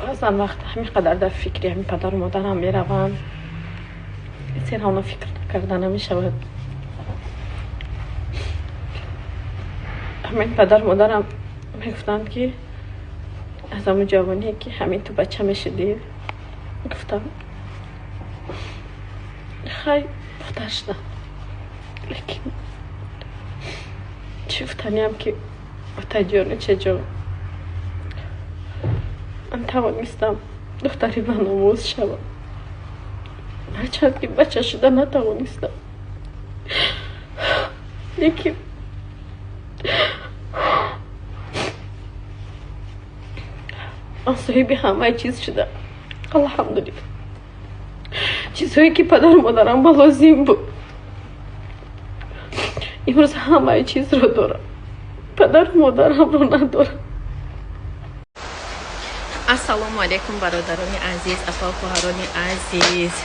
Баъзан вақт ҳамин қадар дар фикри ҳамин падару модарам меравам, серҳона фикр карда намешавад. Ҳамин падару модарам мегуфтанд, ки аз ҳамун ҷавоние, ки ҳамин ту бача мешудӣ, гуфтам, хай, духтар шудам. Лекин чӣ гуфтаниям, ки отаҷону чаҷон, ман тавонистам духтари баномӯз шавам, ҳарчанд ки бача шуда натавонистам, лекин ман соҳиби ҳамаи чиз шудам, алҳамдулилла. Чизҳое, ки падару модарам ба лозим буд, имрӯз ҳамаи чизро дорам, падару модарамро надорам. Ассалому алайкум, бародарони азиз, апа, хоҳарони азиз,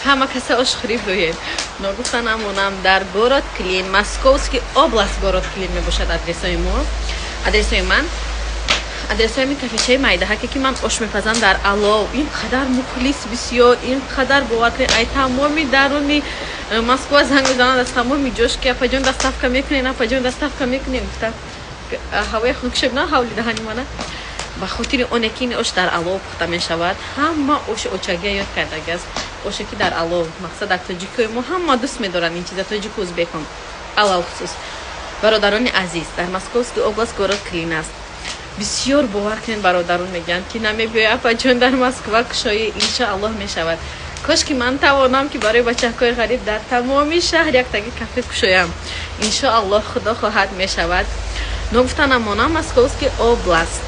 ҳама каса ошхӯрӣ бӯед. Ногуфта намонам, дар город Клин, Московский область, город Клин мебошад адресои мо, адресои ман, адресои ми кафечаи майдаҳаке, ки ман ош мепазам дар алов. Ин қадар мухлис бисёр, ин қадар, бовар кунед, ай тамоми даруни Москва занг мезананд, аз тамоми ҷош, ки апаҷон, доставка мекунен, апаҷон, доставка мекунен, гуфта. Ҳавои хунук шуд на ҳавли даҳани мана. Ба хотири оне ки ин ош дар алов пухта мешавад, ҳама оши очагия ёд кардагиаст, оше ки дар алов. Мақсад, дар тоҷикои мо ҳама дӯст медоранд ин чиза, тоҷику узбекон алалхусус. Бародарони азиз, дар Московский область, город Клин аст. Бисёр, бовар кунед, бародарон мегӯянд, ки намебиёй, апаҷон, дар Москва кушоӣ. Иншоаллоҳ, мешавад. Кош ки ман тавонам, ки барои бачаҳкои ғариб дар тамоми шаҳр яктаги кафе кушоям. Иншоаллоҳ, худо хоҳад, мешавад. Ногуфта намонам, Московский область.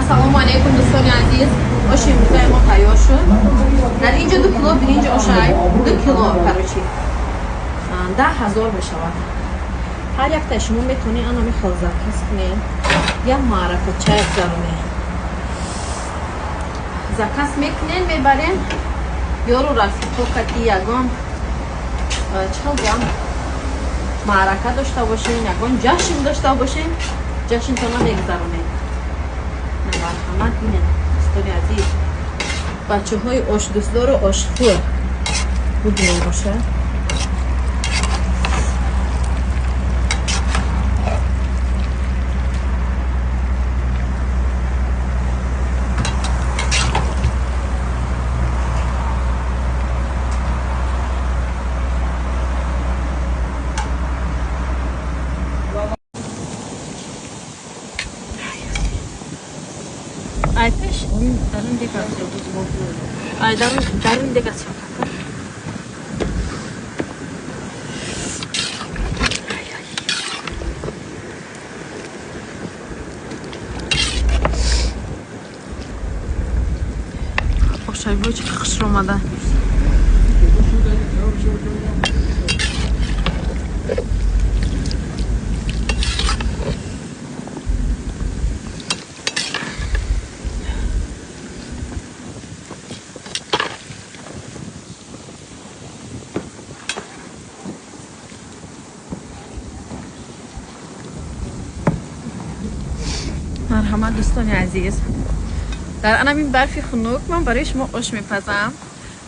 Ассалому алайкум, дӯстони азиз, оши имрӯзаи мо тайёр шуд. Дар инҷо 2 кило биринҷ ошай, 2 кило, короче, 10 000 мешавад. Ҳар яктаи шумо метавонед анами хел заказ кунед, як маъракача гузаронед. Заказ мекунем, мебарем, ёру рафиқо кати ягон чӣ хел гӯям, маърака дошта бошен, ягон ҷашн дошта бошен, ҷашнтона мегузаронед. Марҳамат, бинед, дӯстони азиз, бачаҳои ошдӯстдору ошхӯр, бубинед боша. Ай пеш дарун дега, ай дарун дега сёка. Ошайбо чӣ хушро омада. Марҳамат, дӯстони азиз, дар анамин барфи хунук ман барои шумо ош мепазам.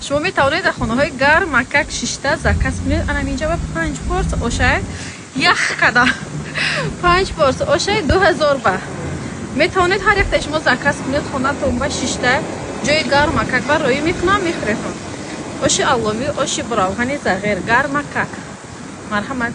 Шумо метавонед дар хонаҳои гарм макак шишта заказ кунед. Анам инҷа ба панҷ порс ошай ях када, панҷ порс ошай 2000 ба метавонед ҳар яктаи шумо заказ кунед, хонатон ба шишта, ҷои гарм макак ба роӣ мекунам, мехӯретон. Оши алловӣ, оши буравғани зағир, гармакак. Марҳамат.